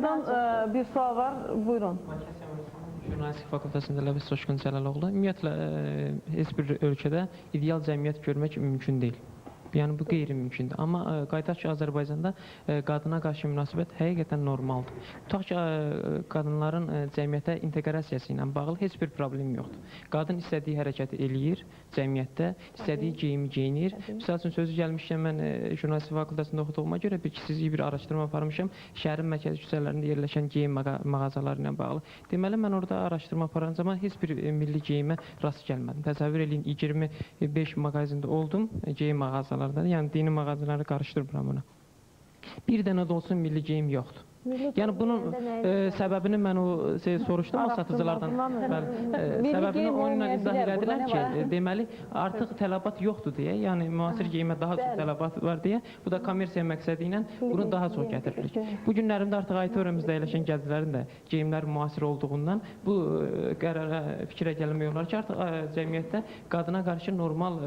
Bir sual var. Buyurun. Jurnalistika fakültəsində Ləviz Coşqun Cəlaloğlu. Ümumiyyətlə, heç bir ölkədə ideal cəmiyyət görmək mümkün deyil. Yəni bu qeyri-mümkündür. Amma qayıdaq ki, Azərbaycanda qadına qarşı münasibət həqiqətən normaldır. Tutaq ki, qadınların cəmiyyətə inteqrasiyası ilə bağlı heç bir problem yoxdur. Qadın istədiyi hərəkəti eləyir cəmiyyətdə, istədiyi geyimi geyinir. Misal üçün sözü gəlmişkən mən jurnalistika fakültəsində oxuduğuma görə bir kiçik bir araşdırma aparmışam şəhərin mərkəzi küçələrində yerləşən geyim mağazaları ilə bağlı. Deməli mən orada araşdırma aparan zaman heç bir milli geyimə rast gəlmədim. Təsəvvür eləyin 25 mağazində oldum, geyim mağazalarında, yəni dini mağazaları qarışdırmıram ona. Bir dənə də olsun milli geyim yoxdur. Milli Yəni bunun geyimlərdə nəyi səbəbini mən o şey soruşdum o satıcılardan. Araşdırmasından Bəli. Milli Səbəbini geyim onunla olmaya izah bilər, burada elədilər nə ki, var? deməli artıq tələbat yoxdur deyə, yəni müasir geyimə daha çox tələbat var deyə, bu da kommersiya məqsədi ilə bunu daha çox gətiririk. Bu günlərimdə artıq auditoriyamızda əyləşən gənclərin də geyimlər müasir olduğundan bu qərara, fikrə gəlmək olar ki, artıq cəmiyyətdə qadına qarşı normal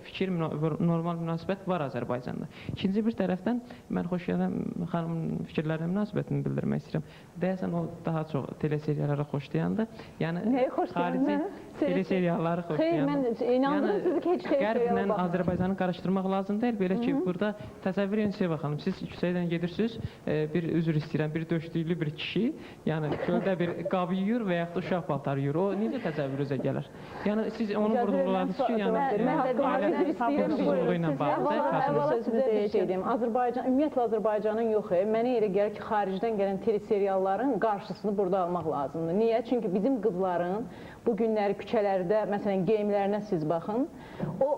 fikir, normal münasibət var Azərbaycanda. İkinci bir tərəfdən mən Xoşqədəm xanımın fikirlərinə münasibətimi bildirmək istəyirəm. Deyəsən o daha çox teleseriallara xoşlayandır. Yəni Nəyi xoşlayan, xarici nə? teleserialları Xeyr, xoşlayandır. mən inandırım sizi ki, heç Qərblə teleseriala baxmıram. Azərbaycanı qarışdırmaq lazım deyil. Belə ki, burada təsəvvür edin Seva xanım, siz küçədən gedirsiniz, bir üzr istəyirəm, bir döşlüklü bir kişi, yəni çöldə bir qab yuyur və yaxud da uşaq paltarı yuyur. O necə təsəvvürünüzə gələr? Yəni siz onu İcazə verin, vurğuladınız ki, mən yəni sual verim. Mən də ailə üzr istəyirəm, hüquqsuzluğu ilə Siz bağlı da Əvvəla, qadın əvvəla sözünü sizə bir şey deyəcəm. deyim. Azərbaycan, ümumiyyətlə Azərbaycanın yox, mənə elə gəlir ki, xaricdən gələn teleserialların qarşısını burada almaq lazımdır. Niyə? Çünki bizim qızların bu günləri küçələrdə, məsələn, geyimlərinə siz baxın. O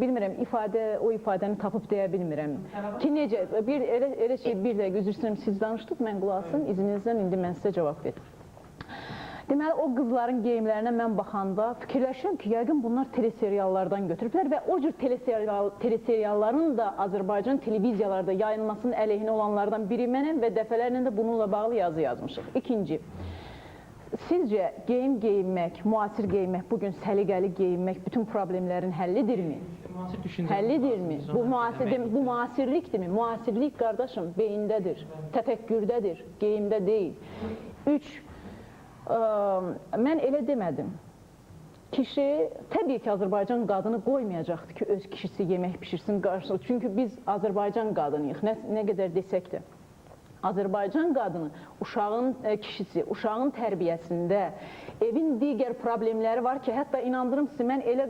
bilmirəm, ifadə, o ifadəni tapıb deyə bilmirəm. Ki necə bir elə elə şey bir dəqiqə üzr istəyirəm, siz danışdınız, mən qulaq asım, izninizlə indi mən sizə cavab verim. Deməli, o qızların geyimlərinə mən baxanda fikirləşirəm ki, yəqin bunlar teleseriallardan götürüblər və o cür teleserialların da Azərbaycan televiziyalarda yayılmasının əleyhinə olanlardan biri mənəm və dəfələrlə də bununla bağlı yazı yazmışıq. İkinci, sizcə geyim geyinmək, müasir geyinmək, bugün səliqəli geyinmək bütün problemlərin həllidirmi? Müasir düşüncə. Həllidirmi? Bu müasir, bu müasirlikdirmi? Müasirlik qardaşım beyindədir, təfəkkürdədir, geyimdə deyil. Üç, mən elə demədim. Kişi, təbii ki, Azərbaycan qadını qoymayacaqdı ki, öz kişisi yemək pişirsin qarşısında. Çünki biz Azərbaycan qadınıyıq, nə qədər desək də. Azərbaycan qadını uşağın kişisi, uşağın tərbiyəsində, evin digər problemləri var ki, hətta inandırım sizi, mən elə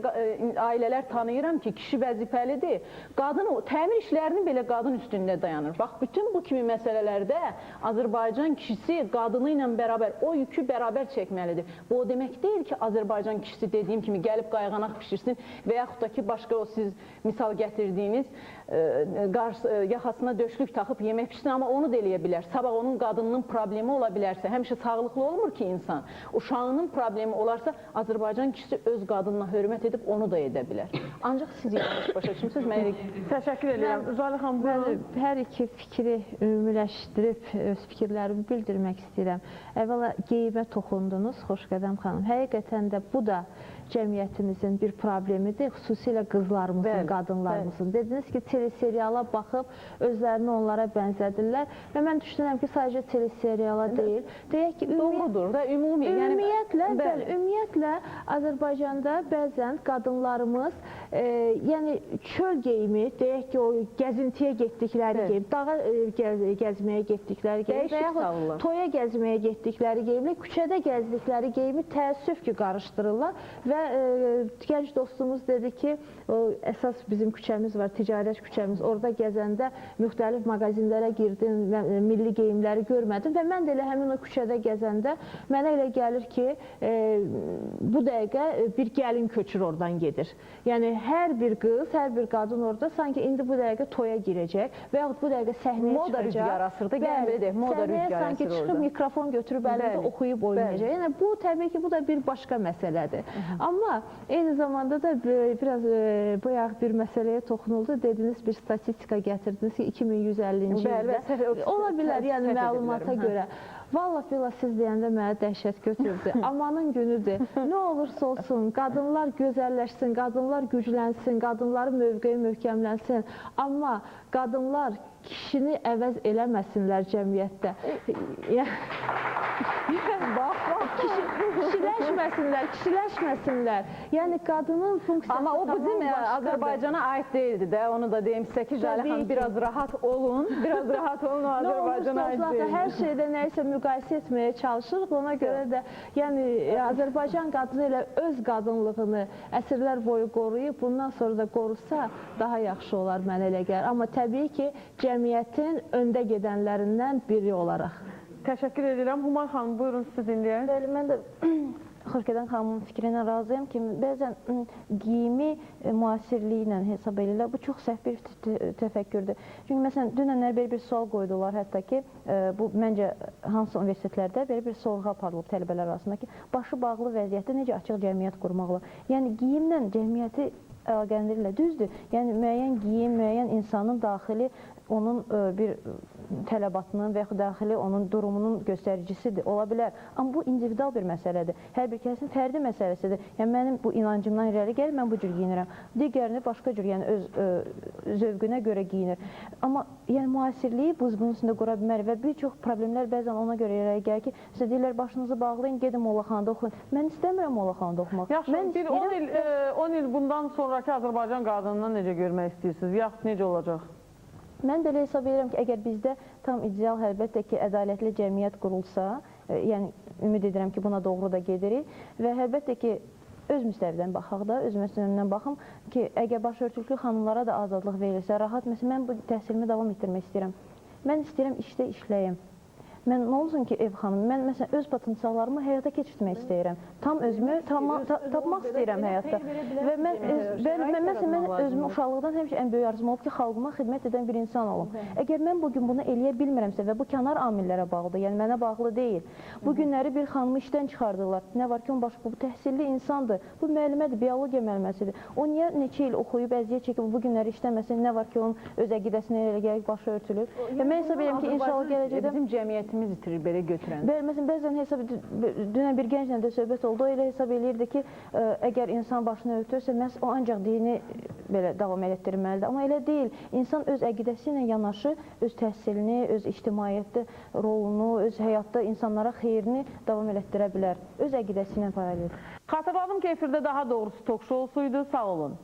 ailələr tanıyıram ki, kişi vəzifəlidir. Qadın o təmir işlərinin belə qadın üstündə dayanır. Bax, bütün bu kimi məsələlərdə Azərbaycan kişisi qadını ilə bərabər o yükü bərabər çəkməlidir. Bu o demək deyil ki, Azərbaycan kişisi dediyim kimi gəlib qayğanaq pişirsin və yaxud da ki, başqa o siz misal gətirdiyiniz yaxasına döşlük taxıb yemək pişirsin, amma onu da eləyə bilər. Sabah onun qadınının problemi ola bilərsə, həmişə sağlıqlı olmur ki insan. Uşağının problemi olarsa, Azərbaycan kişisi öz qadınına hörmət edib onu da edə bilər. Ancaq siz yanlış başa düşmüsünüz. Mən elə Təşəkkür edirəm. Zaliyə xanım, buyurun. Mən hər iki fikri ümumiləşdirib öz fikirlərimi bildirmək istəyirəm. Əvvəla geyimə toxundunuz, Xoşqədəm xanım. Həqiqətən də bu da cəmiyyətimizin bir problemidir, xüsusilə qızlarımızın, Bəli, qadınlarımızın. Dediniz ki, teleseriala baxıb özlərini onlara bənzədirlər və mən düşünürəm ki, sadəcə teleseriala deyil. Deyək ki, doğrudur da ümumi. Yəni Ümumiyyətlə, bəli, bəli. ümumiyyətlə Azərbaycanda bəzən qadınlarımız, yəni çöl geyimi, deyək ki, o gəzintiyə getdikləri Bəli. geyim, dağa gəzməyə getdikləri geyim Dəyişik və yaxud salırlar. toya gəzməyə getdikləri geyimlə küçədə gəzdikləri geyimi təəssüf ki, qarışdırırlar və gənc dostumuz dedi ki, o əsas bizim küçəmiz var, ticarət küçəmiz. Orada gəzəndə müxtəlif mağazinlərə girdim, milli geyimləri görmədim və mən də elə həmin o küçədə gəzəndə mənə elə gəlir ki, bu dəqiqə bir gəlin köçür oradan gedir. Yəni hər bir qız, hər bir qadın orada sanki indi bu dəqiqə toya girəcək və yaxud bu dəqiqə səhnəyə Moda çıxacaq. rüzgarı asır da, gəlin Bəli, belə deyək, moda səhnəyə rüzgarı sanki əsir çıxıb orada. mikrofon götürüb əlində Bəli, oxuyub oynayacaq. bəli. Yəni bu təbii ki, bu da bir başqa məsələdir. Amma eyni zamanda da biraz bayaq bir məsələyə toxunuldu. Dediniz, bir statistika gətirdiniz ki, 2150-ci Bəli, ildə bəli, ola bilər, yəni səhv edə məlumata bilərəm, hə. görə. Vallah billah siz deyəndə mənə dəhşət götürdü. Amanın günüdür. Nə olursa olsun, qadınlar gözəlləşsin, qadınlar güclənsin, qadınların mövqeyi möhkəmlənsin. Amma qadınlar kişini əvəz eləməsinlər cəmiyyətdə. Bax, bax. Kişiləşməsinlər, kişiləşməsinlər. Yəni qadının funksiyası Amma o bizim tamam başqadır. Azərbaycana aid deyildi də, onu da deyim sizə ki, Jalə Təbii xanım ki. biraz rahat olun, biraz rahat olun, o Nə olursa Azərbaycana aid olsun, axı, deyildi. hər şeydə nəyisə müqayisə etməyə çalışırıq. Ona görə də, yəni Azərbaycan qadını elə öz qadınlığını əsrlər boyu qoruyub, bundan sonra da qorusa daha yaxşı olar mənə elə gəlir. Amma təbii ki, cəmiyyətin öndə gedənlərindən biri olaraq. Təşəkkür edirəm. Humay xanım, buyurun sizi dinləyək. Bəli, mən də Xoşgədən xanımın fikrinə razıyam ki, bəzən geyimi müasirliklə hesab eləyirlər. Bu çox səhv bir təfəkkürdür. Çünki məsələn, dünənlər belə bir sual qoydular hətta ki, bu məncə hansı universitetlərdə belə bir sorğu aparılıb tələbələr arasında ki, başı bağlı vəziyyətdə necə açıq cəmiyyət qurmaq olar? Yəni geyimlə cəmiyyəti əlaqələndirirlər. Düzdür. Yəni müəyyən geyim, müəyyən insanın daxili onun bir tələbatının və yaxud daxili onun durumunun göstəricisidir, ola bilər. Amma bu individual bir məsələdir. Hər bir kəsin fərdi məsələsidir. Yəni mənim bu inancımdan irəli gəlir, mən bu cür geyinirəm. Digərini başqa cür, yəni öz zövqünə görə geyinir. Amma yəni müasirliyi biz bunun üstündə qura bilmərik və bir çox problemlər bəzən ona görə irəli gəlir ki, sizə deyirlər başınızı bağlayın, gedin mollaxanada oxuyun. Mən istəmirəm mollaxanada oxumaq. Yaxşı, mən bir 10 il bundan sonraki Azərbaycan qadınını necə görmək istəyirsiniz? Yaxud necə olacaq? Mən belə hesab edirəm ki, əgər bizdə tam ideal, əlbəttə ki, ədalətli cəmiyyət qurulsa, yəni ümid edirəm ki, buna doğru da gedirik və əlbəttə ki, öz müstəvidən baxaq da, öz müstəvimdən baxım ki, əgər başörtülü xanımlara da azadlıq verilsə, rahat, məsələn, mən bu təhsilimi davam etdirmək istəyirəm. Mən istəyirəm işdə işləyim. Mən nə olsun ki, ev xanımı, mən məsələn öz potensiallarımı həyata keçirtmək istəyirəm. Tam özümü tapmaq istəyirəm həyatda. Və mən məsələn mən özümü uşaqlıqdan həmişə ən böyük arzum olub ki, xalqıma xidmət edən bir insan olum. Əgər mən bugün bunu eləyə bilmirəmsə və bu kənar amillərə bağlıdır, yəni mənə bağlı deyil. Bu günləri bir xanımı işdən çıxardırlar. Nə var ki, onun başı bu təhsilli insandır. Bu müəllimədir, biologiya müəlliməsidir. O niyə neçə il oxuyub, əziyyət çəkib, bu günləri işləməsin? Nə var ki, onun öz əqidəsinə elə gəlib başı örtülür. Və mən hesab edirəm ki, inşallah gələcəkdə Bizim cəmiyyətimiz itirir belə götürən. Bəli, məsələn, bəzən hesab dünən bir gənclə də söhbət oldu. O elə hesab eləyirdi ki, əgər insan başını örtürsə, məhz o ancaq dini belə davam elətdirməlidir. Amma elə deyil. İnsan öz əqidəsi ilə yanaşı öz təhsilini, öz ictimaiyyətdə rolunu, öz həyatda insanlara xeyrini davam elətdirə bilər. Öz əqidəsi ilə paralel. Xatırladım ki, efirdə daha doğrusu tok şousuydu. Sağ olun.